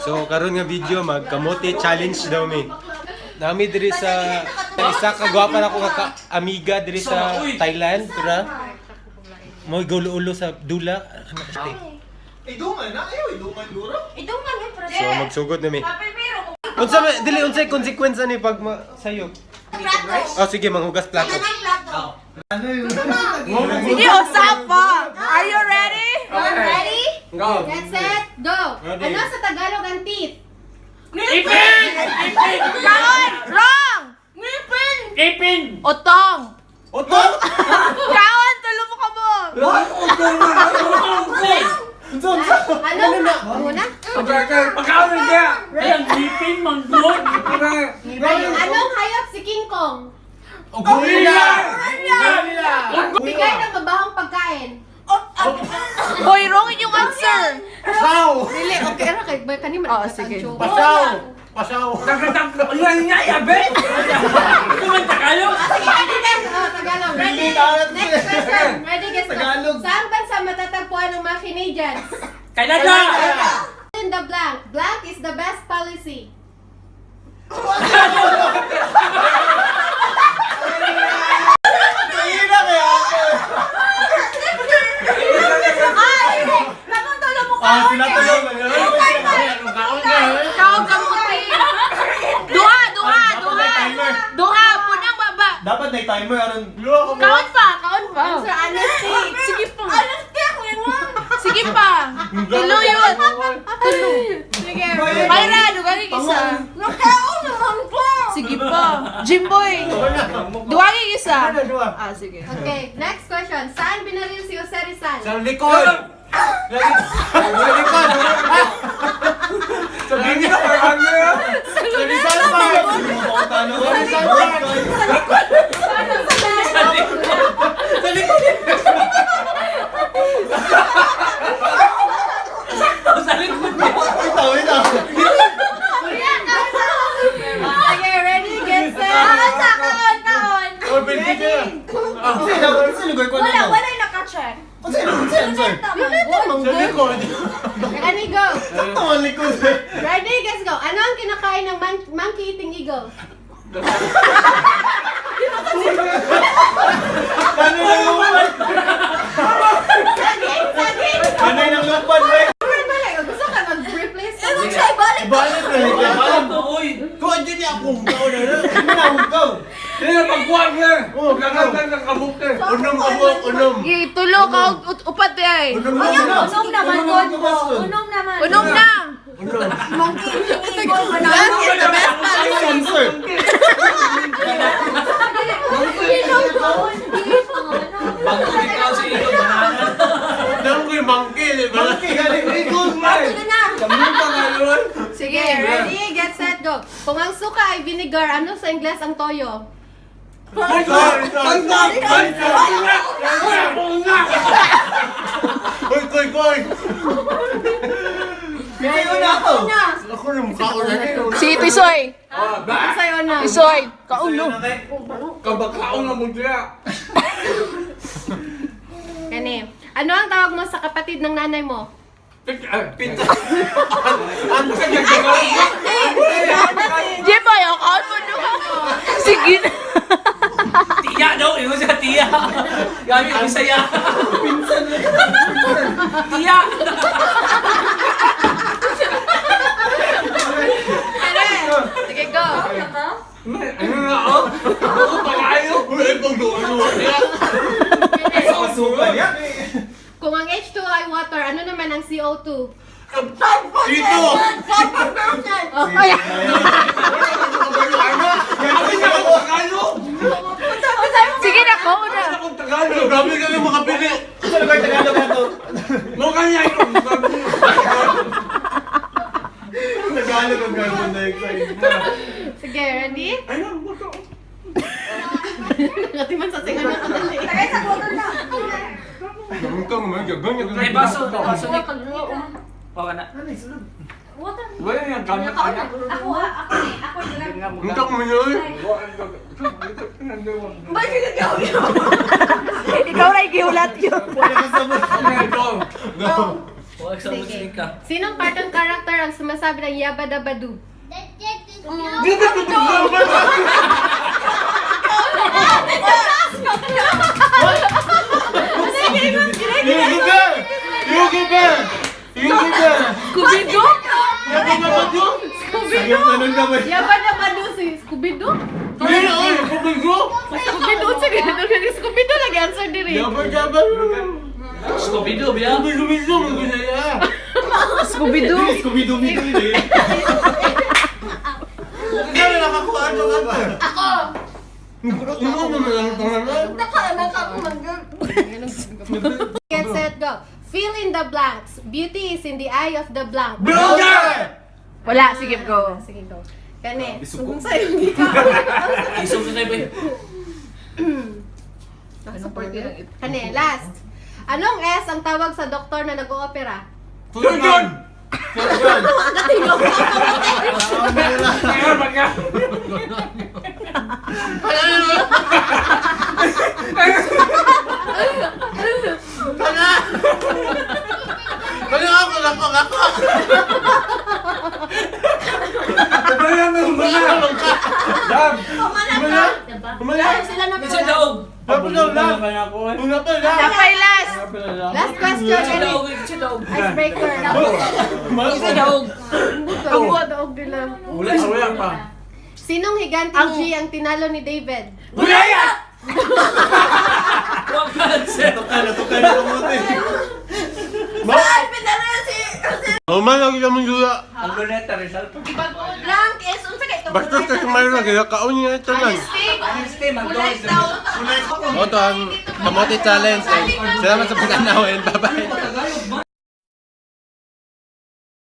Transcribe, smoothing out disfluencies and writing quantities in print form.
So karon nga video, magkamote challenge daw mi. Nami diri sa isa ka gwapa na ko nga amiga diri sa Thailand, tura. Mo gulo-ulo sa dula. Ano kasi? Idungan na ayo, idungan dura. Idungan eh, pre. So magsugod na mi. Unsa may dili, unsay consequence ani pag sayo? Plato. Oh sige, manghugas plato. Anong plato? Sige, usap pa! Are you ready? Ready? Go. Get set, go! Ready. Ano sa Tagalog ang teeth? Ipin! Ipin! Kaon! Wrong! Ngipin! Ipin! Utong! Otong! Kaon! Tulo mo ka mo! Ano? Muna? Pagkaon kaya! Ayan, ipin, manggod! Anong hayop si King Kong? Gorilla! Gorilla! Bigay ng mabahong pagkain. Hoy, wrong yung answer! Pasaw! Dili, okay ra kay ba kani man. Oo, sige. Pasaw! Pasaw! Ano nga, yabe? Kumanta kayo? Sige, ready guys. Oh, Tagalog. Ready? Next question. Ready guys. Go. Tagalog. Saan bansa matatagpuan ang mga Canadians? Canada! In the blank. Blank is the best policy. Ina kaya ako. Ay! Katong tulo mo Ah, sila tulo. Kaon kamuti! Duha! Duha! Duha! Duha! Punang baba! Dapat may timer aron. Kaon pa! Kaon pa! Answer honesty. Sige pa! Sige pa! Tulo yun! Tulo! Sige. Mayra, dugangi isa. Sige pa. Jimboy! Dugangi isa. Ah, sige. Okay, next question. Saan binaril si Jose Rizal? Sa likod! Sa likod! Sabihin niya ano yan? Sa Rizal Park! Sa Rizal Park! Sa likod! Sa likod niya! Ito, ito. Okay, ready, get set. Kaon, kaon! Oh, pwede ka. Kasi dapat sa lugar ko Wala, ano. wala yung naka-check. Kasi ano answer? Sa likod! Ready, go. Sakto ang likod. Ready, guys, go. Ano ang kinakain ng monkey eating eagle? Paano yung lupan? Saging! Saging! Paano yung lupan, we? Balik. Gusto ka mag-replace? Ibalik na ikaw. Uy! Kung andyan niya ako, hugaw na na. Hindi na hugaw. Hindi na pagkuhan niya! Oh, hugaw. Unom kabok, unom! Tulo, kaon, upat di ay. Unom na unom. Unom naman, Unom naman. Unom naman. Unom na! Unom! Blank is the best policy. Answer. Bago ikaw si Ito, banana. Damo ko yung monkey, di ba? Monkey, galing likod. Sige, ready, get set, go. Kung ang suka ay vinegar, ano sa Ingles ang toyo? Koy, koy, koy! Kayo na ako. Ako na mukha ko na rin. Si Tisoy! Sa'yo na. Tisoy! Kauno! Kabakaon na mo siya! Kani. Ano ang tawag mo sa kapatid ng nanay mo? Pinta. Jimboy, oh, kaon mo no! Sige na! Tiya daw! Ingon siya, tiya! Gabi ang Bisaya! Pinsan! Tiya! Sige, go. Ano na ako? Ako pa kayo? Uy, ay, pag Suka niya. Kung ang H2O ay water, ano naman ang CO2? Dito! Oh, ay, Sabi niya ako Tagalog! Sige na, kaon na! Akong Tagalog! Grabe kami makapili! Sa lugar Tagalog na to. Mukha niya ito! Tagalog ang carbon dioxide. Sige, ready? Ano? Baka. Nakatiman sa singa na kadali. Ganun ka, ganyan, ganyan. May baso, may baso ni. Baka na. Wala yung gamit anak. Ako, ako eh. Ako na. Ang ka kuminyoy! Ikaw na igihulat yun. Wala ka sa Ito. Go! Huwag sa Sige. musika. Sinong cartoon character ang sumasabi ng Yabba Dabba Doo? Yugi Bear! Yugi Bear! Yugi Bear! Scooby-Doo? Yabba-dabba-doo? Scooby-Doo! Ganun ka ba? Yabba Dabba Doo si Scooby-Doo? Hindi, oy! Scooby-Doo! Scooby-Doo! Sige, Scooby-Doo lagi answer diri. Yabba-dabba-doo! Scooby-Doo, biya. Scooby-Doo, mag-usaya! Scooby-Doo? Scooby-Doo dito eh. Ikaw na nakakuha ang answer. Ako! Ano naman ang pangalan? Nakaanak ako mag- Get set, go. Fill in the blanks. Beauty is in the eye of the blank. Blogger! Wala, sige, go. Sige, go. Kani. Isuko. Kung sa'yo, hindi ka. Isog na tayo, eh. Kani, last. Anong S ang tawag sa doktor na nag-oopera? Surgeon! Surgeon! Tala! Tala ako, ako, ako! Umala! Umala! Sila na Isa daog. Dapat daw lang! Una pa lang! Napay last! Last question. Isa Kani. daog, isa daog. Icebreaker. Isa daog. Ang buwa daog nila. Wala, wala pa. Sinong higanting G ang tinalo ni David? Goliath! Huwag ka, sir. Tuka na kamote. Ay, pinala si... Umala kita mong dula. Ang luneta, Rizal. Blank is, unsa kay ito? Basta sa kumain na, kaya kaon niya ito lang. Kulay daw. Ito ang kamote challenge. Salamat sa pagkanaw and bye-bye.